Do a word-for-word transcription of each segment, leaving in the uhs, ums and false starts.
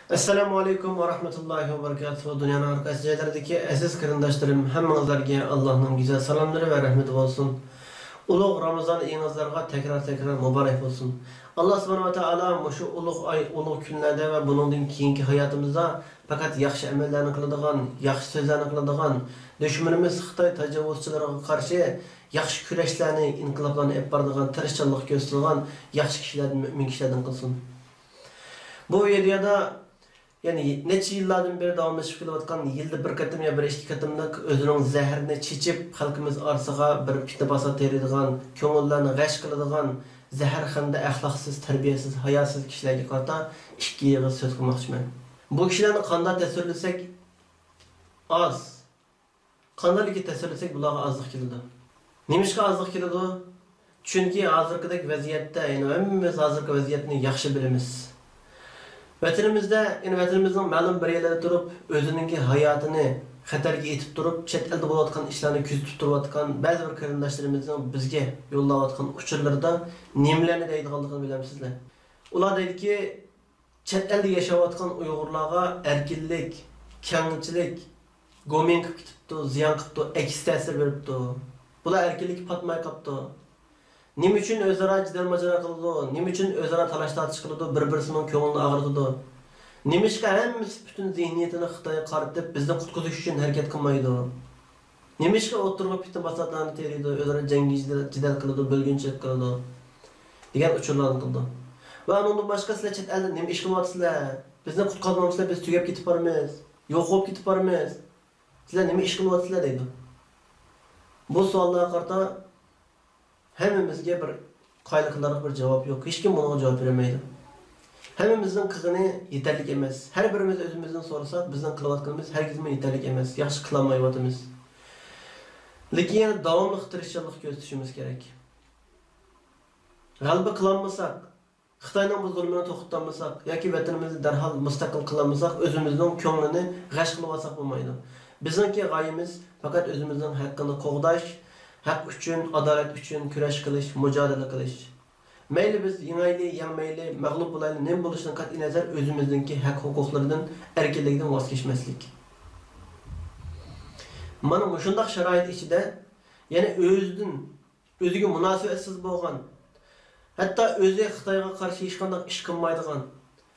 ئەسسالامۇ ئەلەيكۇم ۋە رەھمەتۇللاھى ۋە بەرىكاتۇھۇ. دۇنيانىڭ ھەر قايسى جايلىرىدىكى ئەزىز قېرىنداشلىرىم، ھەممىڭىزلارگە ئاللاھنىڭ گۈزەل سالاملىرى ۋە رەھمىتى بولسۇن. ئۇلۇغ رامىزان ئېيىڭىزلارغا تەكرار-تەكرار مۇبارەك بولسۇن. ئاللا سۇبھانەھۇ ۋە تائالا مۇشۇ ئۇلۇغ ئاي، ئۇلۇغ كۈنلەردە ۋە بۇنىڭدىن كېيىنكى ھاياتىمىزدا پەقەت ياخشى ئەمەللەرنى قىلىدىغان، ياخشى سۆزلەرنى قىلىدىغان، دۈشمىنىمىز خىتاي تاجاۋۇزچىلىرىغا قارشى ياخشى كۈرەشلەرنى، ئىنقىلابلارنى ئېلىپ بارىدىغان، تىرىشچانلىق كۆرسىتىدىغان ياخشى كىشىلەردىن، مۆمىن كىشىلەردىن قىلسۇن. بۇ ۋىدېيودا، يەنى نەچچە يىللاردىن بېرى داۋاملىشىپ كېلىۋاتقان، يىلدا بىر قېتىم يا بىر ئىككى قېتىملىق ئۆزىنىڭ زەھىرىنى چېچىپ، خەلقىمىز ئارىسىغا بىر پىتنە-پاسات تېرىيدىغان، كۆڭۈللەرنى غەش قىلىدىغان زەھەرخەندە ئەخلاقسىز، تەربىيەسىز، ھاياسىز كىشىلەرگە قارىتا ئىككى ئېغىز سۆز قىلماقچىمەن. بۇ كىشىلەرنى قانداق تەسۋىرلىسەك ئاز، قانداقلىكى تەسىرلىسەك بۇلارغا ئازلىق كېلىدۇ. نېمىشقا ئازلىق كېلىدۇ؟ چۈنكى ھازىرقىدەك ۋەزىيەتتە، يەنى ھەممىمىز ھازىرقى ۋەزىيەتنى ياخشى بىلىمىز. ۋەتىنىمىزدە، يەنى ۋەتىنىمىزنىڭ مەلۇم بىر يەرلەردە تۇرۇپ، ئۆزىنىڭكى ھاياتىنى خەتەرگە ئېتىپ تۇرۇپ، چەت ئەلدە بولۇۋاتقان ئىشلارنى كۆزىتىپ تۇرۇۋاتقان بەزى بىر قېرىنداشلىرىمىزنىڭ بىزگە يوللاۋاتقان ئۇچۇرلىرىدا نېمىلەرنى دەيدىغانلىقىنى بىلەمسىزلەر؟ ئۇلار دەيدىكى، چەت ئەلدە ياشاۋاتقان ئۇيغۇرلارغا ئەركىنلىك، كەڭچىلىك، گومىڭ قىلىپ كېتىپتۇ، زىيان قىپتۇ، ئەكس تەسىر بېرىپتۇ. بۇلار ئەركىنلىككە پاتماي قاپتۇ. نېمە ئۈچۈن ئۆزئارا جېدەل-ماجىرا قىلىدۇ؟ نېمە ئۈچۈن ئۆزئارا تالاش-تارتىش قىلىدۇ؟ بىر-بىرسىنىڭ كۆڭلىنى ئاغرىتىدۇ. نېمىشقا ھەممىسى پۈتۈن زېھنىيىتىنى خىتايغا قارىتىپ، بىزنى قۇتقۇزۇش ئۈچۈن ھەرىكەت قىلمايدۇ؟ نېمىشقا ئوتتۇرىغا پىتنە-پاساتلارنى تېرىيدۇ، ئۆزئارا جەڭگى جېدەل، جېدەل قىلىدۇ، بۆلگۈنچىلىك قىلىدۇ؟ دېگەن ئۇچۇرلارنى قىلىدۇ. ۋە ئۇنىڭدىن باشقا، سىلەر چەت ئەلدە نېمە ئىش قىلىۋاتىسىلەر؟ بىزنى قۇتقۇزمامسىلەر؟ بىز تۈگەپ كېتىپ بارىمىز، يوق بولۇپ كېتىپ بارىمىز. سىلەر نېمە ئىش قىلىۋاتىسىلەر؟ دەيدۇ. بۇ سوئاللارغا قارىتا ھەممىمىزگە بىر قايىل قىلارلىق بىر جاۋاب يوق. ھېچكىم بۇنىڭغا جاۋاب بېرەلمەيدۇ. ھەممىمىزنىڭ قىلغىنى يېتەرلىك ئەمەس. ھەر بىرىمىز ئۆزىمىزدىن سورىساق، بىزنىڭ قىلىۋاتقىنىمىز ھەرگىزمۇ يېتەرلىك ئەمەس. ياخشى قىلالمايۋاتىمىز. لېكىن يەنە داۋاملىق تىرىشچانلىق كۆرسىتىشىمىز كېرەك. غەلىبە قىلالمىساق، خىتاينىڭ بۇ زۇلمىنى توختىتالمىساق ياكى ۋەتىنىمىزنى دەرھال مۇستەقىل قىلالمىساق، ئۆزىمىزنىڭ كۆڭلىنى غەش قىلىۋالساق بولمايدۇ. بىزنىڭكى غايىمىز پەقەت ئۆزىمىزنىڭ ھەققىنى قوغداش، ھەق ئۈچۈن، ئادالەت ئۈچۈن كۈرەش قىلىش، مۇجادىلە قىلىش. مەيلى بىز يېڭەيلى، يەڭمەيلى، مەغلۇپ بولايلى، نېمە بولۇشىدىن قەتئىينەزەر، ئۆزىمىزنىڭكى ھەق-ھوقۇقلىرىدىن، ئەركىنلىكىدىن ۋاز كەچمەسلىك. مانا مۇشۇنداق شارائىت ئىچىدە يەنە ئۆزىدىن ئۆزىگە مۇناسىۋەتسىز بولغان، ھەتتا ئۆزى خىتايغا قارشى ھېچقانداق ئىش قىلمايدىغان،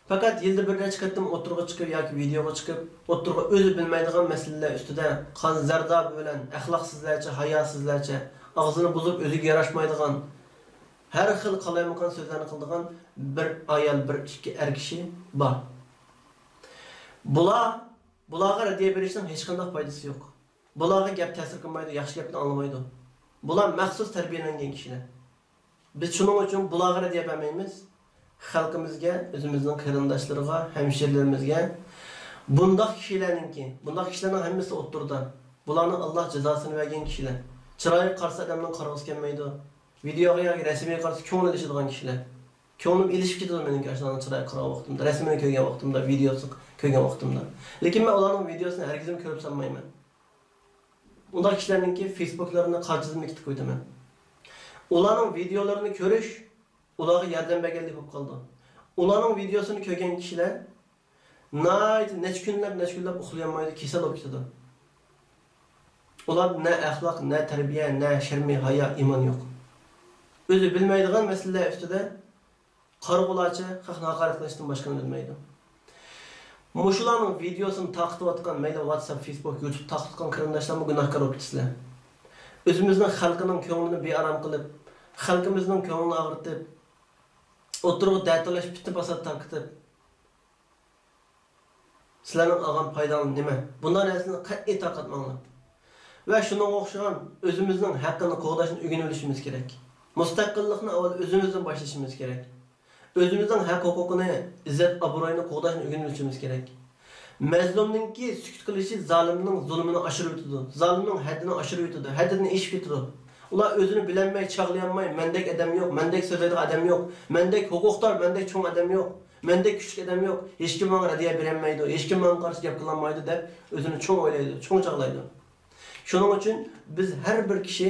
پەقەت يىلدا بىر نەچچە قېتىم ئوتتۇرىغا چىقىپ ياكى ۋىدېئوغا چىقىپ، ئوتتۇرىغا ئۆزى بىلمەيدىغان مەسىلىلەر ئۈستىدە قان زەردابى بىلەن ئەخلاقسىزلارچە، ھاياسىزلارچە، ئاغزىنى بۇزۇپ ئۆزىگە ياراشمايدىغان، ھەر خىل قالايمىقان سۆزلەرنى قىلىدىغان بىر ئايال، بىر ئىككى ئەر كىشى بار. بۇلار، بۇلارغا رەددىيە بېرىشنىڭ ھېچقانداق پايدىسى يوق. بۇلارغا گەپ تەسىر قىلمايدۇ، ياخشى گەپنى ئاڭلىمايدۇ. بۇلار مەخسۇس تەربىيەلەنگەن كىشىلەر. بىز شۇنىڭ ئۈچۈن بۇلارغا رەددىيە بەرمەيمىز. خەلقىمىزگە، ئۆزىمىزنىڭ قېرىنداشلىرىغا، ھەمشىرىلىرىمىزگە بۇنداق كىشىلەرنىڭكى، بۇنداق كىشىلەرنىڭ ھەممىسى ئوتتۇرىدا. بۇلارنى ئاللا جازاسىنى بەرگەن كىشىلەر. چىرايىغا قارىسا ئادەمنىڭ قارىغۇسى كەلمەيدۇ. ۋىدېئوغا ياكى رەسىمىگە قارىسا كۆڭلى ئېلىشىدىغان كىشىلەر. كۆڭلۈم ئېلىشىپ كېتىدۇ مېنىڭكى ئاشۇلارنىڭ چىرايىغا قارىغان ۋاقتىمدا، رەسىمىنى كۆرگەن ۋاقتىمدا، ۋىدېئوسىنى كۆرگەن ۋاقتىمدا. لېكىن مەن ئۇلارنىڭ ۋىدېئوسىنى ھەرگىزمۇ كۆرۈپ سالمايمەن. ئۇنداق كىشىلەرنىڭكى فېيسبۇكلىرىنى قارا تىزىملىككە تىقىۋېتىمەن. ئۇلارنىڭ ۋىدېئولىرىنى كۆرۈش ئۇلارغا ياردەم بەرگەندەك بولۇپ قالىدۇ. ئۇلارنىڭ ۋىدېئوسىنى كۆرگەن كىشىلەر ناھايىتى نەچچە كۈنلەپ، نەچچە كۈنلەپ ئۇخلىيالمايدۇ، كېسەل بولۇپ كېتىدۇ. ئۇلاردا نە ئەخلاق، نە تەربىيە، نە شەرمى، ھايا، ئىمان يوق. ئۆزى بىلمەيدىغان مەسىلىلەر ئۈستىدە قارىغۇلارچە خەقنى ھاقارەت قىلىشتىن باشقىنى بىلمەيدۇ. مۇشۇلارنىڭ ۋىدېئوسىنى تارقىتىۋاتقان، مەيلى ۋاتساپ، فېيسبۇك، يۇتۇب تارقىتقان قېرىنداشلارمۇ گۇناھكار بولۇپ كېتىسىلەر. ئۆزىمىزنىڭ خەلقىنىڭ كۆڭلىنى بىئارام قىلىپ، خەلقىمىزنىڭ كۆڭلىنى ئاغرىتىپ، ئوتتۇرىغا دەتالاش، پىتنە-پاسات تارقىتىپ، سىلەرنىڭ ئالغان پايداڭلار نېمە؟ بۇنداق نەرسىنى قەتئىي تارقاتماڭلار. ۋە شۇنىڭغا ئوخشىغان ئۆزىمىزنىڭ ھەققىنى قوغداشنى ئۆگىنىۋېلىشىمىز كېرەك. مۇستەقىللىقنى ئاۋۋال ئۆزىمىزدىن باشلىشىمىز كېرەك. ئۆزىمىزنىڭ ھەق-ھوقۇقىنى، ئىززەت-ئابرۇيىنى قوغداشنى ئۆگىنىۋېلىشىمىز كېرەك. مەزلۇمنىڭكى سۈكۈت قىلىشى زالىمنىڭ زۇلمىنى ئاشۇرۇۋېتىدۇ، زالىمنىڭ ھەددىنى ئاشۇرۇۋېتىدۇ، ھەددىدىن ئېشىپ كېتىدۇ. ئۇلار ئۆزىنى بىلەلمەي، چاغلىيالماي، مەندەك ئادەم يوق، مەندەك سۆزلەيدىغان ئادەم يوق، مەندەك ھوقۇقدار، مەندەك چوڭ ئادەم يوق، مەندەك كۈچلۈك ئادەم يوق، ھېچكىم ماڭا رەددىيە بېرەلمەيدۇ، ھېچكىم ماڭا قارشى گەپ قىلالمايدۇ دەپ ئۆزىنى چوڭ ئويلايدۇ، چوڭ چاغلايدۇ. شۇنىڭ ئۈچۈن بىز ھەر بىر كىشى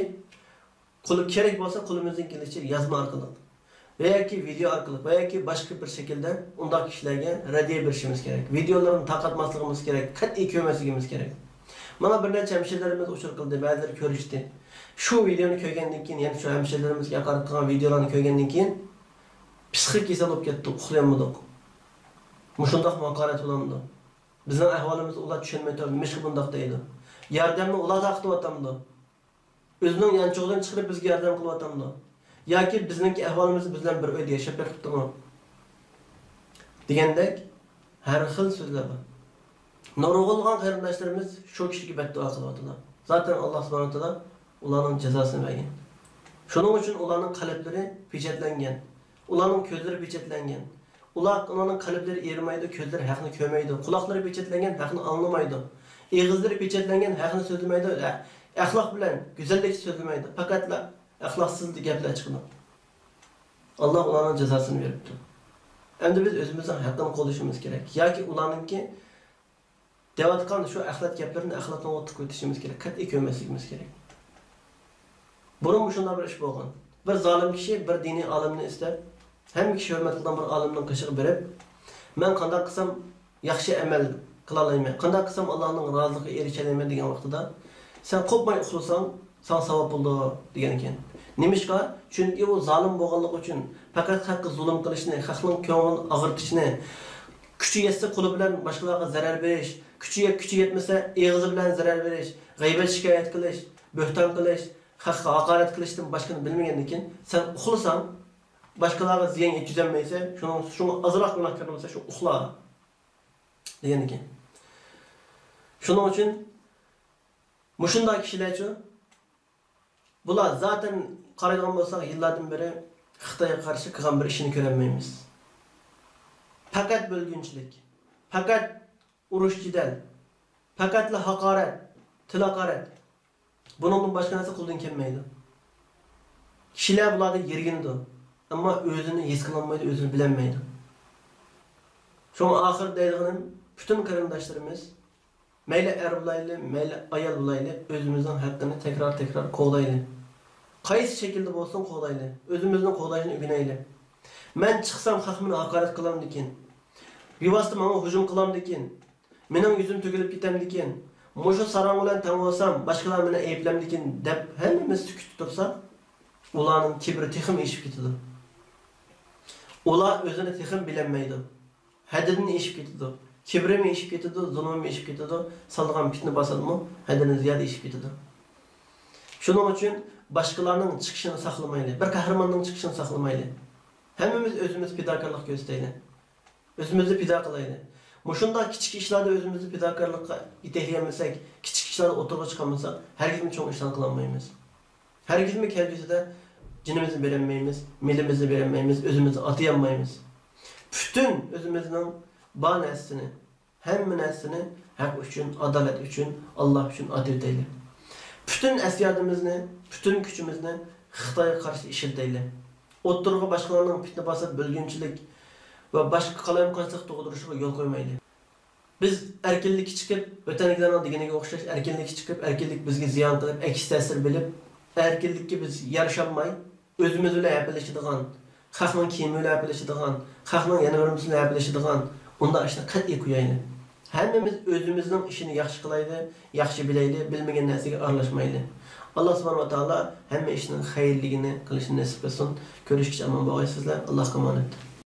قولى كېرەك بولسا، قولىمىزدىن كېلىشىچە يازما ئارقىلىق، ۋە ياكى ۋىدېئو ئارقىلىق ۋە ياكى باشقا بىر شەكىلدە ئۇنداق كىشىلەرگە رەددىيە بېرىشىمىز كېرەك. ۋىدېئولىرىنى تارقاتماسلىقىمىز كېرەك، قەتئىي كۆرمەسلىكىمىز كېرەك. مانا بىر نەچچە ھەمشىرىلىرىمىز ئۇچۇر قىلدى، بەزىلىرى كۆرۈشتى. شۇ ۋىدېئونى كۆرگەندىن كېيىن، يەنى شۇ ھەمشىرىلىرىمىزگە ھاقارەت قىلغان ۋىدېئولارنى كۆرگەندىن كېيىن پسىخىك كېسەل بولۇپ كەتتۇق، ئۇخلىيالمىدۇق. مۇشۇنداقمۇ ھاقارەت بولامدۇ؟ بىزنىڭ ئەھۋالىمىزنى ئۇلار چۈشەنمەي تۇرۇپ، نېمىشقا بۇنداق دەيدۇ؟ ياردەمنى ئۇلار تارقىتىۋاتامدۇ؟ ئۆزىنىڭ يانچۇقىدىن چىقىرىپ بىزگە ياردەم قىلىۋاتامدۇ؟ ياكى بىزنىڭكى ئەھۋالىمىزنى بىز بىلەن بىر ئۆيدە ياشاپ بېقىپتىمۇ؟ دېگەندەك ھەر خىل سۆزلەر بار. نۇرغۇنلىغان قېرىنداشلىرىمىز شۇ كىشىگە بەددۇئا قىلىۋاتىدۇ. زاتەن ئاللا سۇبھانەھۇ ۋە تائالا ئۇلارنىڭ جازاسىنى بەرگەن. شۇنىڭ ئۈچۈن ئۇلارنىڭ قەلبلىرى پېچەتلەنگەن. ئۇلارنىڭ كۆزلىرى پېچەتلەنگەن. ئۇلار، ئۇلارنىڭ قەلبلىرى ئېرىمەيدۇ، كۆزلىرى ھەقنى كۆرمەيدۇ، قۇلاقلىرى پېچەتلەنگەن، ھەقنى ئاڭلىمايدۇ، ئېغىزلىرى پېچەتلەنگەن، ھەقنى سۆزلىمەيدۇ، ئە-، ئەخلاق بىلەن، گۈزەللىكچە سۆزلىمەيدۇ، پەقەتلا ئەخلاقسىز گەپلەر چىقىدۇ. ئاللا ئۇلارنىڭ جازاسىنى بېرىپتۇ. ئەمدى بىز ئۆزىمىزنىڭ ھەققىنى قوغدىشىمىز كېرەك. ياكى ئۇلارنىڭكى دەۋاتقان شۇ ئەخلەت گەپلىرىنى ئەخلەتنىڭ ئوتىغا كۆتۈشىمىز كېرەك، قەتئىي كۆرمەسلىكىمىز كېرەك. بۇرۇن مۇشۇنداق بىر ئىش بولغان. بىر زالىم كىشى بىر دىنىي ئالىمنى ئىزدەپ، ھەممە كىشى ھۆرمەت قىلىدىغان بىر ئالىمنىڭ قېشىغا بېرىپ، مەن قانداق قىلسام ياخشى ئەمەل قىلالايمەن، قانداق قىلسام ئاللانىڭ رازىلىقىغا ئېرىشەلەيمەن دېگەن ۋاقتىدا، سەن قوپماي ئۇخلىساڭ، ساڭا ساۋاب بولىدۇ دېگەنىكەن. نېمىشقا؟ چۈنكى ئۇ زالىم بولغانلىقى ئۈچۈن، پەقەت خەققە زۇلۇم قىلىشنى، خەقنىڭ كۆڭلىنى ئاغرىتىشنى، كۈچى يەتسە قولى بىلەن باشقىلارغا زەرەر بېرىش، كۈچى يەت-، كۈچى يەتمىسە ئېغىزى بىلەن زەرەر بېرىش، غەيۋەت شىكايەت قىلىش، بۆھتان قىلىش، خەققە ھاقارەت قىلىشتىن باشقىنى بىلمىگەندىكىن، سەن ئۇخلىساڭ، باشقىلارغا زىيان يەتكۈزەلمەيسەن، شۇنىڭ، شۇڭا ئازراقلا گۇناھكار بولسا شۇ ئۇخلا دېگەنىكەن. شۇنىڭ ئۈچۈن مۇشۇنداق كىشىلەرچۇ، بۇلار زاتەن قارايدىغان بولساق، يىللاردىن بېرى خىتايغا قارشى قىلغان بىر ئىشىنى كۆرەلمەيمىز. پەقەت بۆلگۈنچىلىك، پەقەت ئۇرۇش-جېدەل، پەقەتلا ھاقارەت، تىل ھاقارەت. بۇنىڭدىن باشقا نەرسە قولىدىن كەلمەيدۇ. كىشىلەر بۇلاردا يىرگىنىدۇ، ئەمما ئۆزىنى ھېس قىلالمايدۇ، ئۆزىنى بىلەلمەيدۇ. شۇڭا ئاخىرى دەيدىغىنىم، پۈتۈن قېرىنداشلىرىمىز، مەيلى ئەر بولايلى، مەيلى ئايال بولايلى، ئۆزىمىزنىڭ ھەققىنى تەكرار-تەكرار قوغدايلى. قايسى شەكىلدە بولسۇن قوغدايلى. ئۆزىمىزنى قوغداشنى ئۆگىنەيلى. مەن چىقسام خەق مېنى ھاقارەت قىلامدىكىن؟ بىۋاسىتە ماڭا ھۇجۇم قىلامدىكىن؟ مېنىڭ يۈزۈم تۆكۈلۈپ كېتەمدىكىن؟ مۇشۇ ساراڭ بىلەن تەڭ بولسام، باشقىلار مېنى ئەيىبلەمدىكىن دەپ ھەممىمىز سۈكۈتتە تۇرساق، ئۇلارنىڭ كىبرى تېخىمۇ ئېشىپ كېتىدۇ. ئۇلار ئۆزىنى تېخىمۇ بىلەلمەيدۇ. ھەددىدىن ئېشىپ كېتىدۇ. كىبرىمۇ ئېشىپ كېتىدۇ، زۇلمىمۇ ئېشىپ كېتىدۇ، سالىدىغان پىتنە-پاساتمۇ ھەددىدىن زىيادە ئېشىپ كېتىدۇ. شۇنىڭ ئۈچۈن باشقىلارنىڭ چىقىشىنى ساقلىمايلى، بىر قەھرىماننىڭ چىقىشىنى ساقلىمايلى. ھەممىمىز ئۆزىمىز پىداكارلىق كۆرسىتەيلى. ئۆزىمىزنى پىدا قىلايلى. مۇشۇنداق كىچىك ئىشلاردا ئۆزىمىزنى پىداكارلىققا يېتەكلىيەلمىسەك، كىچىك ئىشلاردا ئوتتۇرىغا چىقالمىساق، ھەرگىزمۇ چوڭ ئىشلارنى قىلالمايمىز. ھەرگىزمۇ كەلگۈسىدە جېنىمىزنى بېرەلمەيمىز، مېلىمىزنى بېرەلمەيمىز، ئۆزىمىزنى ئاتىيالمايمىز. پۈتۈن ئۆزىمىزنىڭ بار نەرسىسىنى، ھەممە نەرسىنى ھەق ئۈچۈن، ئادالەت ئۈچۈن، ئاللا ئۈچۈن ئاتىۋېتەيلى. پۈتۈن ئەسيادىمىزنى، پۈتۈن كۈچىمىزنى خىتايغا قارشى ئىشلىتەيلى. ئوتتۇرىغا باشقىلارنىڭ پىتنە-پاسات، بۆلگۈنچىلىك ۋە باشقا قالايمىقانچىلىق تۇغدۇرۇشىغا يول قويمايلى. بىز ئەركىنلىككە چىقىپ، ۋەتەنلىكلەرنىڭ دېگىنىگە ئوخشاش ئەركىنلىككە چىقىپ، ئەركىنلىك بىزگە زىيان قىلىپ، ئەكس تەسىر بېرىپ، ئەركىنلىككە بىز يارىشالماي، ئۆزىمىز بىلەن ھەپىلىشىدىغان، خەقنىڭ كىيىمى بىلەن ھەپىلىشىدىغان، خەقنىڭ يەنە بىرىمىز بىلەن ھەپىلىشىدىغان ئۇنداق ئىشنى قەتئىي قويايلى. ھەممىمىز ئۆزىمىزنىڭ ئىشىنى ياخشى قىلايلى، ياخشى بىلەيلى، بىلمىگەن نەرسىگە ئارىلاشمايلى. ئاللا سۇبھانەھۇ ۋە تائالا ھەممە ئىشنىڭ خەيرلىكىنى قىلىشنى نېسىپ قىلسۇن. كۆرۈشكىچە ئامان بولغايسىزلەر. ئاللاھقا ئامانەت.